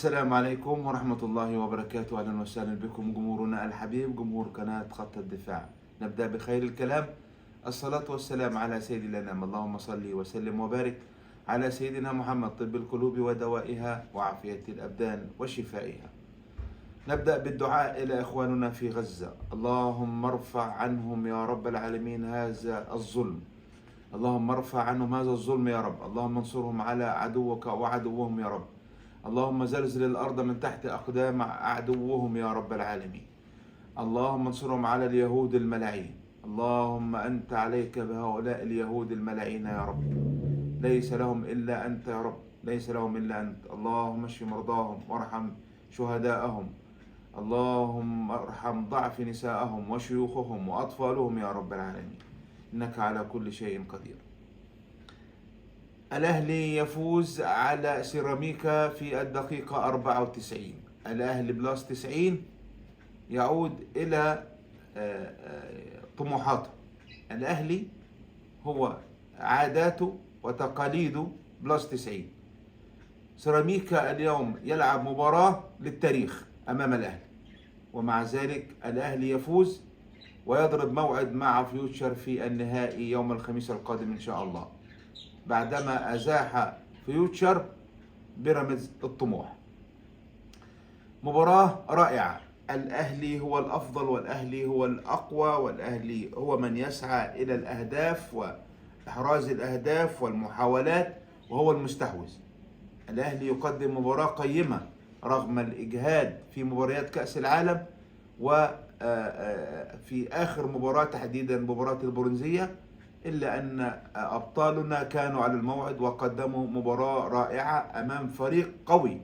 السلام عليكم ورحمة الله وبركاته. أهلا وسهلا بكم جمهورنا الحبيب، جمهور قناة خط الدفاع. نبدأ بخير الكلام، الصلاة والسلام على سيد الأنام. اللهم صل وسلم وبارك على سيدنا محمد، طب القلوب ودوائها وعافية الأبدان وشفائها. نبدأ بالدعاء إلى إخواننا في غزة. اللهم ارفع عنهم يا رب العالمين هذا الظلم، اللهم ارفع عنهم هذا الظلم يا رب، اللهم انصرهم على عدوك وعدوهم يا رب، اللهم زلزل الأرض من تحت أقدام عدوهم يا رب العالمين، اللهم انصرهم على اليهود الملاعين، اللهم أنت عليك بهؤلاء اليهود الملاعين يا رب، ليس لهم إلا أنت يا رب، ليس لهم إلا أنت. اللهم اشف مرضاهم وارحم شهداءهم، اللهم ارحم ضعف نساءهم وشيوخهم وأطفالهم يا رب العالمين، إنك على كل شيء قدير. الأهلي يفوز على سيراميكا في الدقيقة 94. الأهلي plus 90 يعود إلى طموحاته. الأهلي هو عاداته وتقاليده plus 90. سيراميكا اليوم يلعب مباراة للتاريخ أمام الأهلي، ومع ذلك الأهلي يفوز ويضرب موعد مع فيوتشر في النهائي يوم الخميس القادم إن شاء الله، بعدما أزاح فيوتشر بيراميدز الطموح. مباراة رائعة، الأهلي هو الأفضل والأهلي هو الأقوى والأهلي هو من يسعى إلى الأهداف وإحراز الأهداف والمحاولات وهو المستحوذ. الأهلي يقدم مباراة قيمة رغم الإجهاد في مباريات كأس العالم، وفي آخر مباراة تحديدا مباراة البرونزية، إلا أن أبطالنا كانوا على الموعد وقدموا مباراة رائعة أمام فريق قوي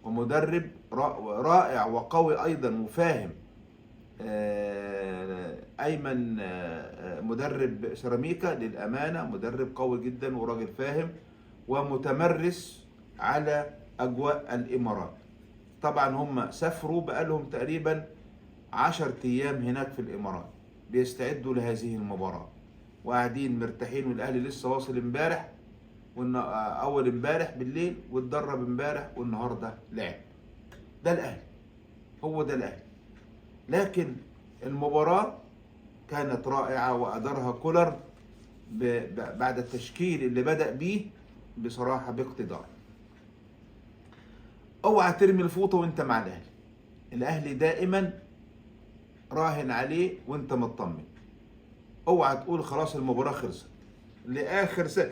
ومدرب رائع وقوي أيضا وفاهم. أيمن مدرب سيراميكا للأمانة مدرب قوي جدا وراجل فاهم ومتمرس على أجواء الإمارات. طبعا هم سافروا بقالهم تقريبا 10 أيام هناك في الإمارات بيستعدوا لهذه المباراة، وقاعدين مرتاحين، والأهلي لسه واصل امبارح أول امبارح بالليل، واتدرب امبارح والنهارده لعب. ده الأهلي، هو ده الأهلي. لكن المباراة كانت رائعة وأدارها كولر بعد التشكيل اللي بدأ بيه بصراحة باقتدار. اوعى ترمي الفوطة وانت مع الأهلي، الأهلي دائما راهن عليه وانت مطمن. اوعى تقول خلاص المباراة خلصت لآخر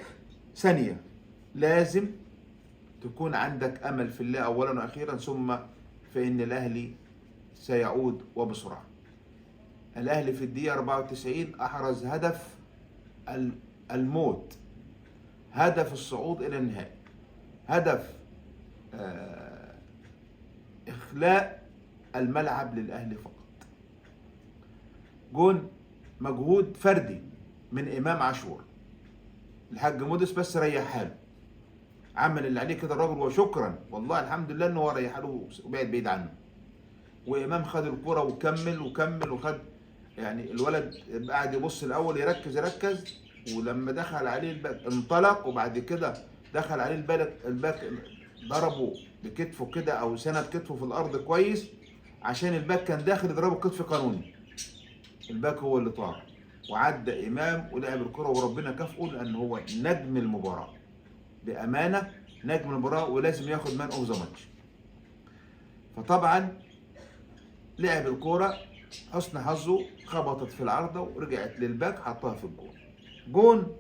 ثانية، لازم تكون عندك أمل في الله أولا وأخيرا، ثم فإن الأهلي سيعود وبسرعة. الأهلي في الدقيقة 94 أحرز هدف الموت، هدف الصعود إلى النهائي، هدف إخلاء الملعب للأهلي فقط. جون مجهود فردي من إمام عاشور، الحاج مودس بس ريح حاله، عمل اللي عليه كده الراجل وشكرا والله الحمد لله ان هو ريح له وبعد بعيد عنه. وامام خد الكرة وكمل وكمل وخد، يعني الولد قاعد يبص الاول يركز يركز، ولما دخل عليه الباك انطلق، وبعد كده دخل عليه الباك ضربه بكتفه كده او سند كتفه في الارض كويس، عشان الباك كان داخل يضربه كتف قانوني، الباك هو اللي طار وعدى امام ولعب الكره، وربنا كافئه لان هو نجم المباراه بامانه، نجم المباراه ولازم ياخد man of the match. فطبعا لعب الكوره، حسن حظه خبطت في العارضه ورجعت للباك حطها في الجون. جون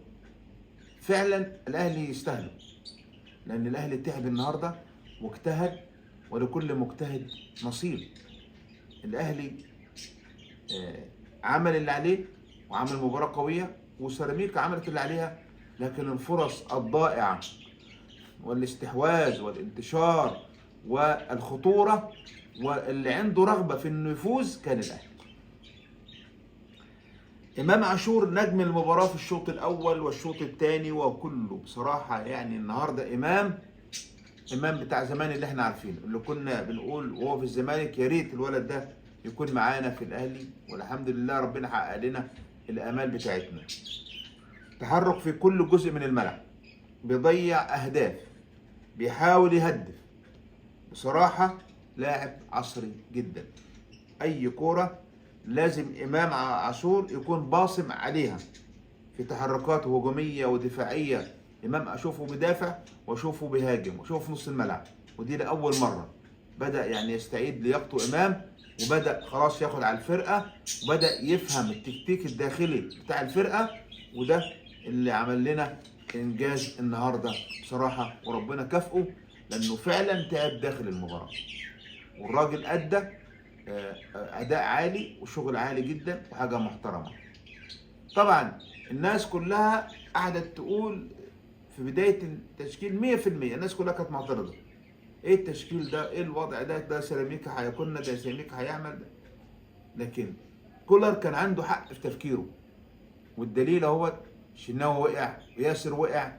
فعلا الاهلي يستاهله، لان الاهلي تعب النهارده واجتهد، ولكل مجتهد نصيب. الاهلي عمل اللي عليه وعمل مباراه قويه، وسيراميكا عملت اللي عليها، لكن الفرص الضائعه والاستحواذ والانتشار والخطوره واللي عنده رغبه في انه يفوز كان الاهلي. امام عاشور نجم المباراه في الشوط الاول والشوط الثاني وكله بصراحه. النهارده امام بتاع زمان اللي احنا عارفينه، اللي كنا بنقول وهو في الزمالك يا ريت الولد ده يكون معانا في الاهلي، والحمد لله ربنا حقق لنا الامال بتاعتنا. تحرك في كل جزء من الملعب، بيضيع اهداف، بيحاول يهدف، بصراحة لاعب عصري جدا. اي كورة لازم امام عاشور يكون باصم عليها في تحركاته هجومية ودفاعيه. امام اشوفه بيدافع واشوفه بيهاجم واشوفه في نص الملعب، ودي لاول مرة بدا يعني يستعيد لياقته امام، وبدا خلاص ياخد على الفرقة، وبدا يفهم التكتيك الداخلي بتاع الفرقة، وده اللي عمل لنا انجاز النهارده بصراحة، وربنا كافئه لانه فعلا تعب داخل المباراة، والراجل ادى اداء عالي وشغل عالي جدا وحاجه محترمه. طبعا الناس كلها قعدت تقول في بداية التشكيل 100%، الناس كلها كانت معترضة، ايه التشكيل ده؟ ايه الوضع ده؟ ده سيراميكا هياكلنا، ده سيراميكا هيعمل ده. لكن كولر كان عنده حق في تفكيره، والدليل اهوت شناوي وقع وياسر وقع،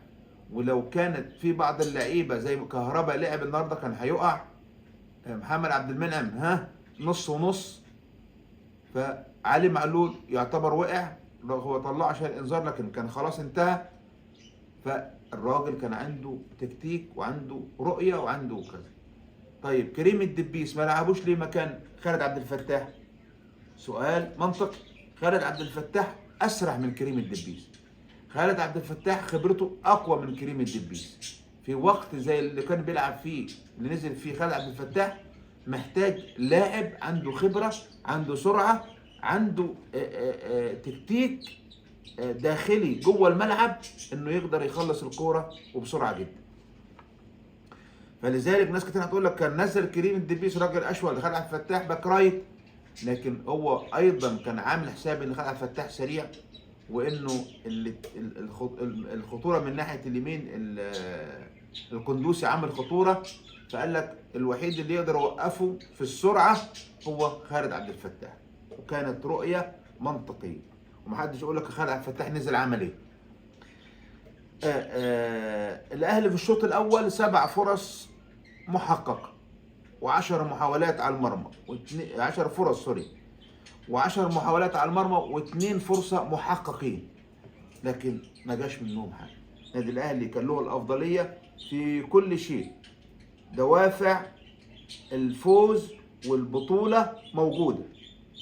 ولو كانت في بعض اللعيبة زي كهربا لعب النهارده كان هيقع، محمد عبد المنعم ها نص ونص، فعلي معلول يعتبر وقع، هو طلعه عشان الانذار لكن كان خلاص انتهى. فالراجل كان عنده تكتيك وعنده رؤية وعنده كذا. طيب كريم الدبيس ما لعبوش ليه مكان خالد عبد الفتاح؟ سؤال منطقي. خالد عبد الفتاح اسرع من كريم الدبيس، خالد عبد الفتاح خبرته اقوى من كريم الدبيس. في وقت زي اللي كان بيلعب فيه اللي نزل فيه خالد عبد الفتاح، محتاج لاعب عنده خبره، عنده سرعة، عنده تكتيك داخلي جوه الملعب انه يقدر يخلص الكورة وبسرعة جدا. فلذلك ناس كتير هتقول لك كان نزل كريم الدبيس راجل اشول خالد عبد الفتاح back right، لكن هو ايضا كان عامل حساب ان خالد عبد الفتاح سريع، وانه الخطورة من ناحية اليمين القندوسي عامل خطورة، فقال لك الوحيد اللي يقدر يوقفه في السرعة هو خالد عبد الفتاح، وكانت رؤية منطقية، ومحدش يقول لك خالد عبد الفتاح نزل عمل ايه. الاهلي في الشوط الاول 7 فرص محققة و10 محاولات على المرمى، 10 فرص سوري، و10 محاولات على المرمى و2 فرصة محققين، لكن ما جاش منهم حاجة. النادي الاهلي كان له الافضلية في كل شيء، دوافع الفوز والبطوله موجودة،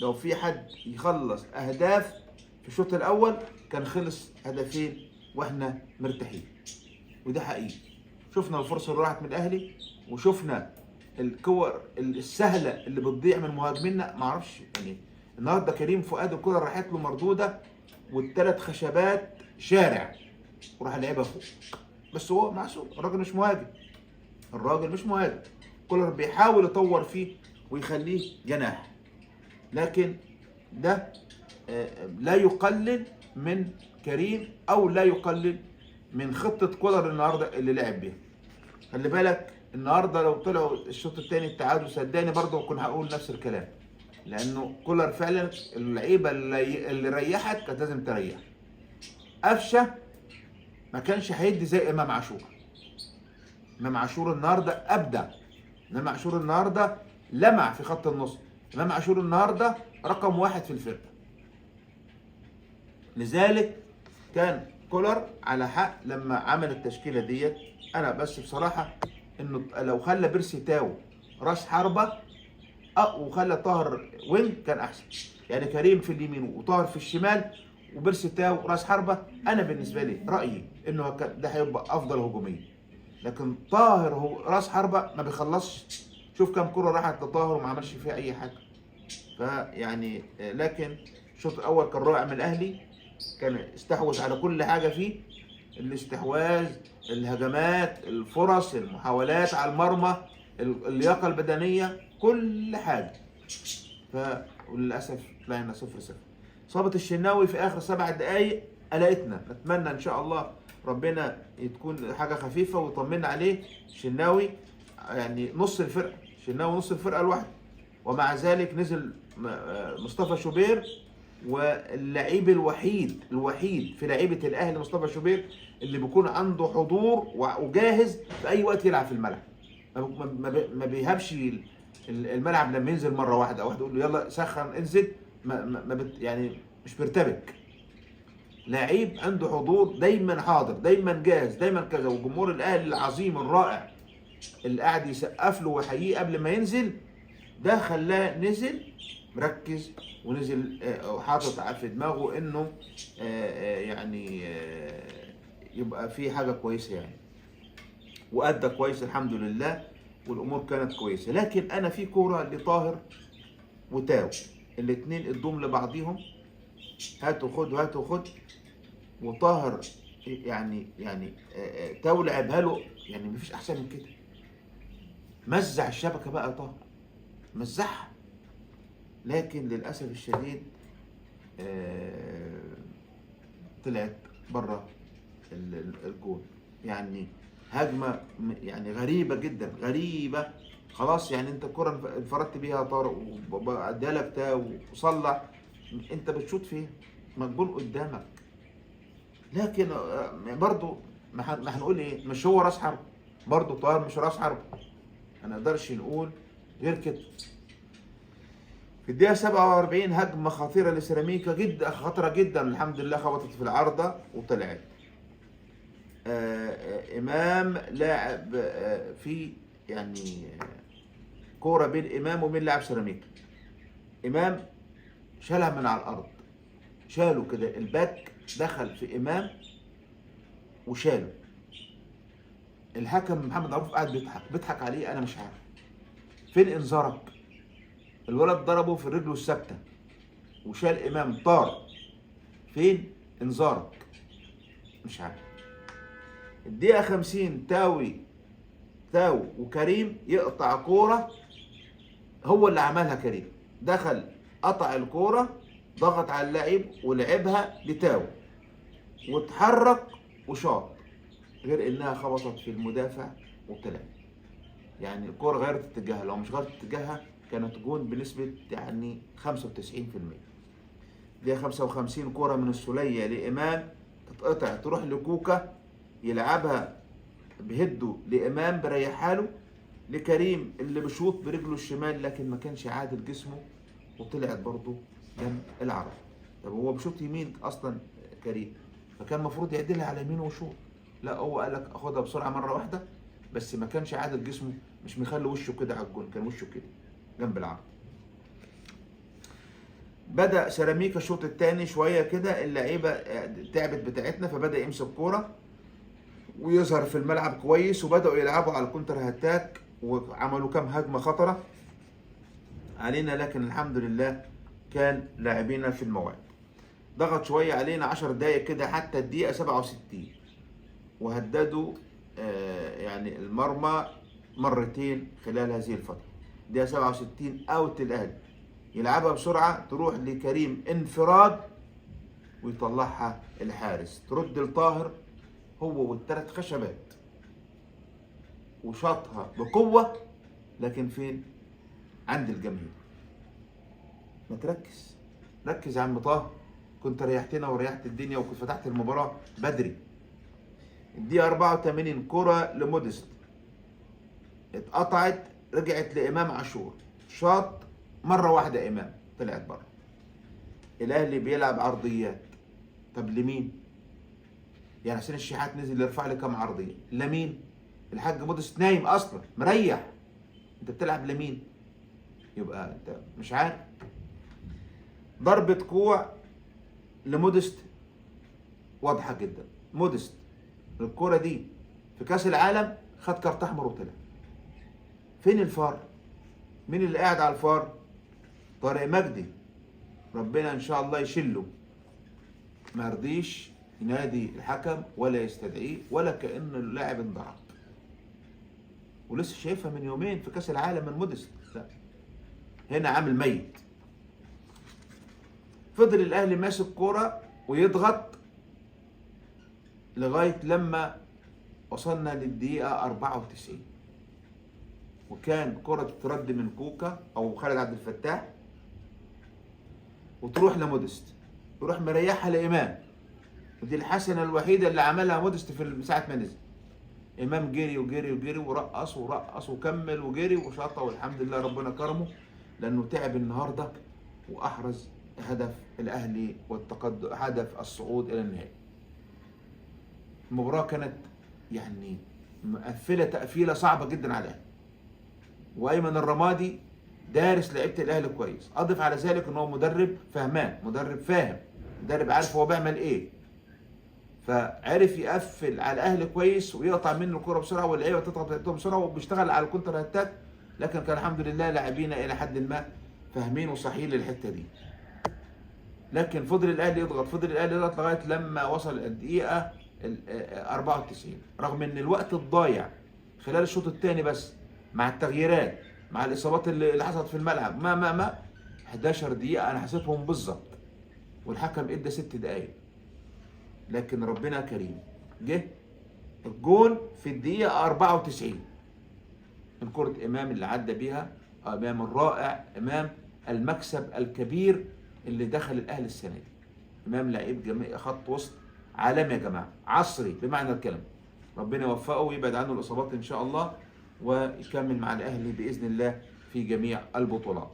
لو في حد يخلص اهداف في الشوط الاول كان خلص هدفين واحنا مرتاحين، وده حقيقي. شفنا الفرصة اللي راحت من الاهلي، وشفنا الكور السهلة اللي بتضيع من مهاجمينا. معرفش يعني النهارده كريم فؤاد الكره راحت له مردودة والثلاث خشبات شارع وراح لعبها فوق، بس هو معصوب، الراجل مش مهاجم، الراجل مش مهاجم. كولر بيحاول يطور فيه ويخليه جناح، لكن ده لا يقلل من كريم او لا يقلل من خطه كولر النهارده اللي لعب بيها. خلي بالك النهارده لو طلعوا الشوط الثاني التعادل صدقني برضه كنت هقول نفس الكلام، لانه كولر فعلا اللعيبة اللي ريحت كانت لازم تريح. قفشه ما كانش هيدي زي امام عاشور. امام عاشور النهارده ابدع، امام عاشور النهارده لمع في خط النص، امام عاشور النهارده رقم 1 في الفرقة. لذلك كان كولر على حق لما عمل التشكيلة ديت. انا بس بصراحة انه لو خلى بيرسي تاو راس حربه وخلى طاهر wing كان احسن، يعني كريم في اليمين وطاهر في الشمال وبيرسي تاو راس حربه، انا بالنسبة لي رايي انه ده هيبقى افضل هجوميا. لكن طاهر هو راس حربه ما بيخلصش، شوف كم كره راحت لطاهر وما عملش فيها اي حاجة. فيعني لكن الشوط الاول كان رائع من الاهلي، كان استحوذ على كل حاجة فيه، الاستحواذ، الهجمات، الفرص، المحاولات على المرمى، اللياقة البدنية، كل حاجة. وللاسف طلعنا 0-0. اصابه الشناوي في اخر 7 دقائق قلقتنا، نتمنى ان شاء الله ربنا تكون حاجة خفيفة ويطمنا عليه. الشناوي يعني نص الفرقة، الشناوي نص الفرقة لوحده، ومع ذلك نزل مصطفى شوبير، واللعيب الوحيد في لعيبة الاهلي مصطفى شوبير اللي بيكون عنده حضور وجاهز في اي وقت يلعب في الملعب، ما بيهبش الملعب لما ينزل مرة واحدة او واحد يقول له يلا سخن انزل، ما يعني مش بيرتبك. لعيب عنده حضور، دايما حاضر، دايما جاهز، دايما كذا. وجمهور الاهلي العظيم الرائع اللي قاعد يسقف له ويحييه قبل ما ينزل، ده خلاه نزل مركز ونزل وحاطط في دماغه انه يعني يبقى في حاجة كويسة يعني، وادى كويس الحمد لله، والامور كانت كويسة. لكن انا في كورة لطاهر وتاو، الاثنين ادوم لبعضيهم، هات وخد وهات وخد، وطاهر يعني تاو لعبها له، يعني مفيش احسن من كده. مزع الشبكة بقى طاهر، مزعها، لكن للاسف الشديد طلعت بره الجول. يعني هجمة يعني غريبة جدا، غريبة خلاص. يعني انت الكره انفردت بيها طارق وادالك تاو وصلح، انت بتشوط فين؟ ما الجول قدامك. لكن برضو ما هنقول ايه، مش هو راس حرب برضو، طاهر مش راس حرب، ما نقدرش نقول غير كده. في الدقيقة 47 هجمة خطيرة لسيراميكا، جدا خطرة جدا، الحمد لله خبطت في العارضة وطلعت. إمام لاعب في يعني كورة بين إمام وبين لاعب سيراميكا، إمام شالها من على الأرض، شاله كده، الباك دخل في إمام وشاله. الحكم محمد عروف قاعد بيضحك عليه، أنا مش عارف فين إنذارك. الولد ضربه في رجله الثابتة وشال إمام طار، فين إنذارك؟ مش عارف. الدقيقة 50 تاو وكريم يقطع كورة، هو اللي عملها كريم، دخل قطع الكورة، ضغط على اللاعب ولعبها لتاو واتحرك وشاط، غير انها خبطت في المدافع وطلعت. يعني الكورة غيرت اتجاهها، لو مش غيرت اتجاهها كانت جون بنسبة يعني 95%. دقيقة 55 كورة من السولية لإمام تتقطع تروح لكوكا، يلعبها بهده لإمام بريحها له لكريم اللي بيشوط برجله الشمال، لكن ما كانش عادل جسمه وطلعت برضه جنب العرض. طب هو بيشوط يمين اصلا كريم، فكان المفروض يعدلها على يمينه ويشوط، لا هو قال لك اخدها بسرعة مرة واحدة، بس ما كانش عادل جسمه، مش مخلي وشه كده على الجون، كان وشه كده جنب العرض. بدأ سيراميكا الشوط الثاني شوية كده، اللعيبة تعبت بتاعتنا، فبدأ يمسك كورة ويظهر في الملعب كويس، وبدأوا يلعبوا على ال counter attack وعملوا كام هجمة خطره علينا، لكن الحمد لله كان لاعبينا في الموعد. ضغط شوية علينا 10 دقايق كده حتى الدقيقة 67، وهددوا يعني المرمى مرتين خلال هذه الفترة. الدقيقة 67 out الاهلي، يلعبها بسرعة تروح لكريم انفراد ويطلعها الحارس، ترد لطاهر هو والثلاث خشبات وشاطها بقوة، لكن فين؟ عند الجماهير. ما تركز، ركز يا عم طاهر، كنت ريحتنا وريحت الدنيا وكنت فتحت المباراة بدري. الدقيقة 84 كرة لمودست اتقطعت، رجعت لإمام عاشور، شاط مرة واحدة إمام طلعت بره. الأهلي بيلعب عرضيات، طب لمين؟ يعني حسين الشحات نزل يرفع لي كام عرضية، لمين؟ الحاج مودست نايم أصلا مريح، أنت بتلعب لمين؟ يبقى أنت مش عارف. ضربة كوع لمودست واضحة جدا، مودست الكرة دي في كأس العالم خد كارت أحمر وطلع. فين الفار؟ مين اللي قاعد على الفار؟ طارق مجدي، ربنا إن شاء الله يشله، ما رضيش ينادي الحكم ولا يستدعيه ولا كأن اللاعب انضرب، ولسه شايفها من يومين في كأس العالم من مودست، لا هنا عامل ميت. فضل الأهلي ماسك كورة ويضغط لغاية لما وصلنا للدقيقة 94، وكان كرة تترد من كوكا أو خالد عبد الفتاح وتروح لمودست، يروح مريحها لإمام، ودي الحسنة الوحيدة اللي عملها مودست في ساعة ما نزل. إمام جري وجري وجري ورقص ورقص وكمل وجري وشاطه، والحمد لله ربنا كرمه لأنه تعب النهاردة وأحرز هدف الأهلي والتقدم، هدف الصعود إلى النهائي. المباراة كانت يعني مقفلة تقفيله صعبة جدا على الاهلي. وايمن الرمادي دارس لعيبة الاهلي كويس، اضف على ذلك ان هو مدرب فهمان، مدرب فاهم، مدرب عارف هو بيعمل ايه، فعرف يقفل على الاهلي كويس ويقطع منه الكره بسرعة، واللعيبة تضغط بتاعتهم بسرعة، وبيشتغل على ال counter attack. لكن كان الحمد لله لاعبينا الى حد ما فاهمين وصحيين للحتة دي. لكن فضل الاهلي يضغط، فضل الاهلي يضغط لغاية لما وصل الدقيقة 94، رغم ان الوقت الضايع خلال الشوط الثاني بس مع التغييرات مع الاصابات اللي حصلت في الملعب ما 11 دقيقة انا حسيتهم بالظبط، والحكم ادى 6 دقائق. لكن ربنا كريم، جه الجون في الدقيقة 94 من كره امام اللي عدى بيها، امام الرائع، امام المكسب الكبير اللي دخل الاهلي السنة دي. امام لعيب خط وسط عالمي يا جماعة، عصري بمعنى الكلمة. ربنا يوفقه ويبعد عنه الاصابات ان شاء الله، ويكمل مع الاهلي باذن الله في جميع البطولات.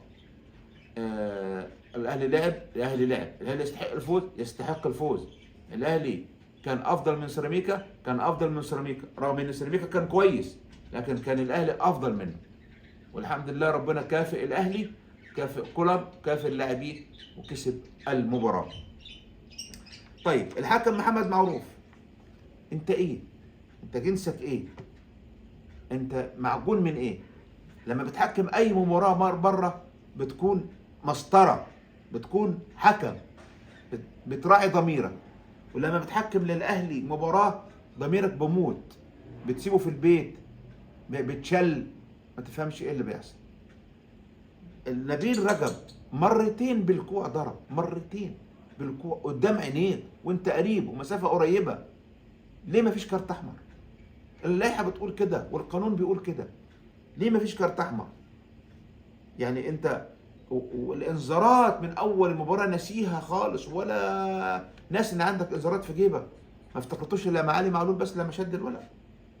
الاهلي لعب، الاهلي لعب، الاهلي يستحق الفوز، يستحق الفوز. الاهلي كان افضل من سيراميكا، كان افضل من سيراميكا، رغم ان سيراميكا كان كويس، لكن كان الاهلي افضل منه. والحمد لله ربنا كافئ الاهلي، كافئ كولر، كافئ اللاعبين، وكسب المباراة. طيب الحكم محمد معروف، انت ايه؟ انت جنسك ايه؟ انت معجون من ايه؟ لما بتحكم اي مباراة بره بتكون مسطرة، بتكون حكم، بتراعي ضميرك. ولما بتحكم للاهلي مباراة ضميرك بموت، بتسيبه في البيت، بتشل، ما تفهمش ايه اللي بيحصل. نبيل رجب مرتين بالكوع ضرب، مرتين بالكوع قدام عينيك وانت قريب ومسافه قريبه، ليه مفيش كارت احمر؟ اللائحة بتقول كده والقانون بيقول كده، ليه مفيش كارت احمر؟ يعني انت والانذارات من اول المباراة ناسيها خالص، ولا ناس ان عندك انذارات في جيبك، ما افتكرتوش الا معالي معلول بس لما شد الولد.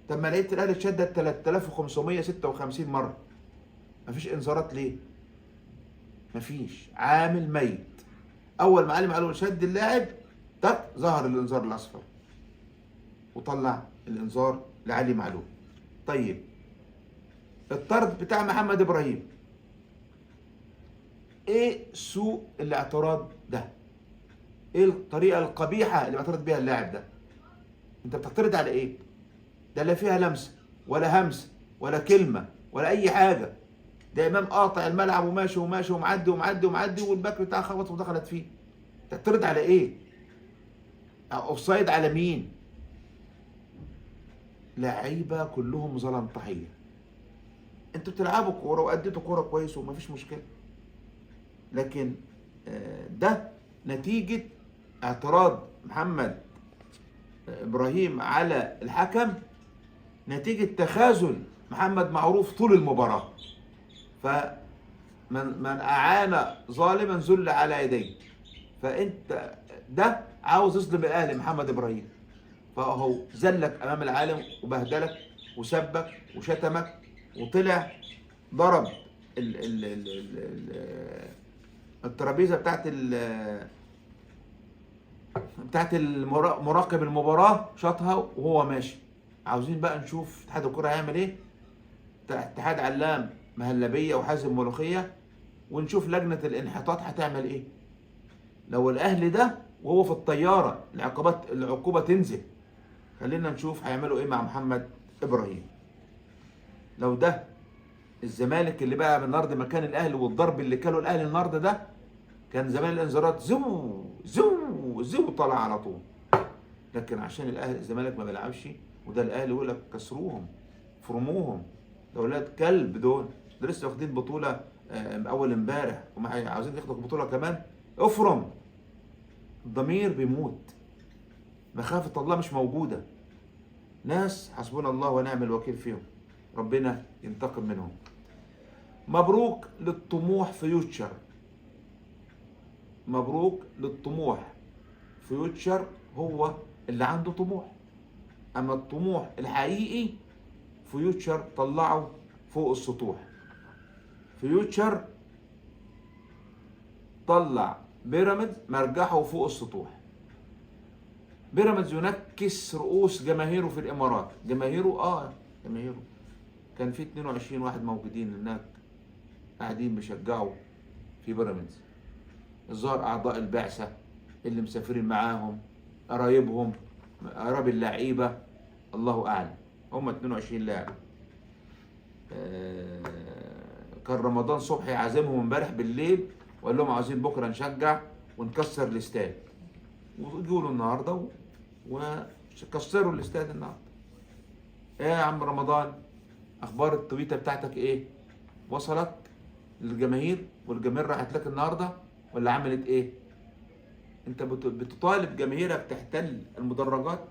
طب ما لقيت الاهلي اتشدد 3556 مرة، مفيش انذارات ليه؟ مفيش، عامل ميت. اول ما علي معلول شد اللاعب تك ظهر الانذار الاصفر، وطلع الانذار لعلي معلول. طيب الطرد بتاع محمد ابراهيم، ايه سوء الاعتراض ده؟ ايه الطريقة القبيحة اللي بيعترض بيها اللاعب ده؟ انت بتعترض على ايه؟ ده لا فيها لمسه ولا همسة ولا كلمة ولا اي حاجة، ده امام قاطع الملعب وماشي وماشي ومعدي ومعدي ومعدي، والباك بتاعه خبط ودخلت فيه. تعترض على ايه؟ offside على مين؟ لعيبة كلهم زلنطحيه. انتوا بتلعبوا كورة واديتوا كورة كويس ومفيش مشكلة، لكن ده نتيجة اعتراض محمد ابراهيم على الحكم، نتيجة تخاذل محمد معروف طول المباراة. فمن من اعان ظالما ذل على يديه. فانت ده عاوز يظلم الاهلي محمد ابراهيم، فهو ذلك امام العالم وبهدلك وسبك وشتمك، وطلع ضرب ال ال ال ال الترابيزة بتاعت مراقب المباراة، شاطها وهو ماشي. عاوزين بقى نشوف اتحاد الكره هيعمل ايه، اتحاد علام مهلبية وحازم ملوخية، ونشوف لجنة الانحطاط هتعمل ايه. لو الاهلي ده وهو في الطيارة العقوبة تنزل. خلينا نشوف هيعملوا ايه مع محمد ابراهيم. لو ده الزمالك اللي بقى النهارده مكان الاهلي، والضرب اللي كانوا الاهلي النهارده ده، كان زمان الانذارات زو زو زو طلع على طول. لكن عشان الاهلي الزمالك ما بيلعبش، وده الاهلي يقول لك كسروهم فرموهم، ده اولاد كلب دول، ده لسه واخدين بطوله اول امبارح وعاوزين ياخدوا بطوله كمان. افرم، الضمير بيموت، مخافة الله مش موجودة. ناس حسبنا الله ونعم الوكيل فيهم، ربنا ينتقم منهم. مبروك للطموح فيوتشر، مبروك للطموح فيوتشر، هو اللي عنده طموح. اما الطموح الحقيقي فيوتشر طلعه فوق السطوح. فيوتشر طلع بيراميدز مرجحه فوق السطوح. بيراميدز ينكس رؤوس جماهيره في الامارات. جماهيره جماهيره كان في 22 واحد موجودين هناك قاعدين بيشجعوا في بيراميدز. الظاهر اعضاء البعثة اللي مسافرين معاهم، قرايبهم، قراب اللعيبة، الله اعلم. هم 22 لاعب. كان رمضان صبحي عازمهم امبارح بالليل وقال لهم عاوزين بكره نشجع ونكسر الاستاد، وجوا له النهارده وكسروا الاستاد النهارده. ايه يا عم رمضان، اخبار التويته بتاعتك ايه؟ وصلت للجماهير والجماهير راحت لك النهارده ولا عملت ايه؟ انت بتطالب جماهيرك تحتل المدرجات،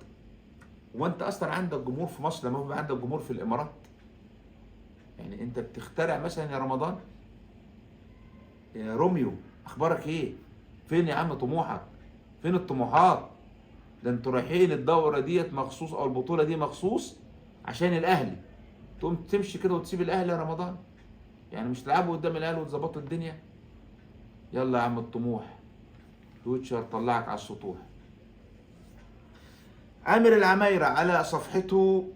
وانت اصلا عندك جمهور في مصر لما هو عندك جمهور في الامارات؟ يعني انت بتخترع مثلا يا رمضان؟ يا روميو اخبارك ايه؟ فين يا عم طموحك؟ فين الطموحات؟ ده انتوا رايحين الدورة ديت مخصوص او البطولة دي مخصوص عشان الاهلي، تقوم تمشي كده وتسيب الاهلي يا رمضان؟ يعني مش تلعبوا قدام الاهلي وتظبطوا الدنيا؟ يلا يا عم الطموح، فيوتشر طلعك على السطوح. عامر العمايرة على صفحته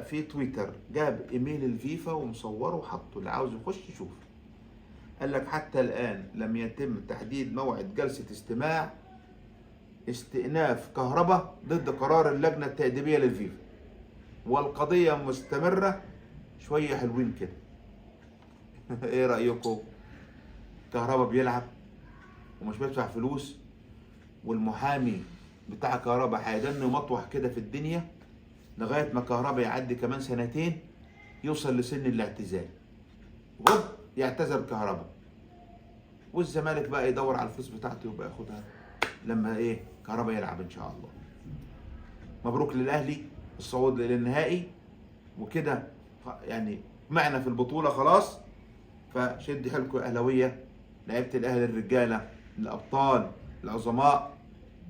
في تويتر جاب ايميل الفيفا ومصوره وحطه، اللي عاوز يخش يشوف. قال لك حتى الآن لم يتم تحديد موعد جلسة استماع استئناف كهرباء ضد قرار اللجنة التأديبية للفيفا، والقضية مستمرة. شوية حلوين كده. ايه رأيكم؟ كهرباء بيلعب ومش بيدفع فلوس، والمحامي بتاع كهرباء هيدن مطوح كده في الدنيا لغاية ما كهرباء يعدي كمان سنتين يوصل لسن الاعتزال، وهوب يعتزل كهرباء، والزمالك بقى يدور على الفلوس بتاعته ويبقى ياخدها لما ايه كهرباء يلعب ان شاء الله. مبروك للاهلي الصعود للنهائي، وكده يعني معنا في البطولة خلاص. فشد حيلكم يا اهلاويه، لعيبة الاهلي الرجالة الابطال العظماء،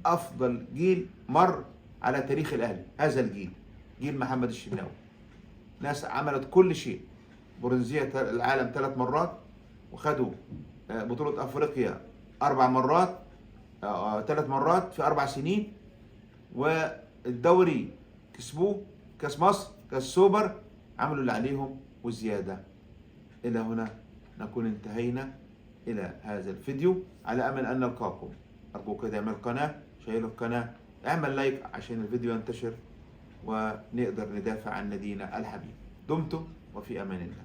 افضل جيل مر على تاريخ الاهلي هذا الجيل، جيل محمد الشناوي. ناس عملت كل شيء، برونزيه العالم 3 مرات، وخدوا بطوله افريقيا 4 مرات، 3 مرات في 4 سنين، والدوري كسبوه، كاس مصر، كاس سوبر، عملوا اللي عليهم وزيادة. الى هنا نكون انتهينا الى هذا الفيديو، على امل ان نلقاكم. ارجوك ادعم القناة، شير القناة، اعمل لايك عشان الفيديو ينتشر ونقدر ندافع عن نادينا الحبيب. دمتم وفي امان الله.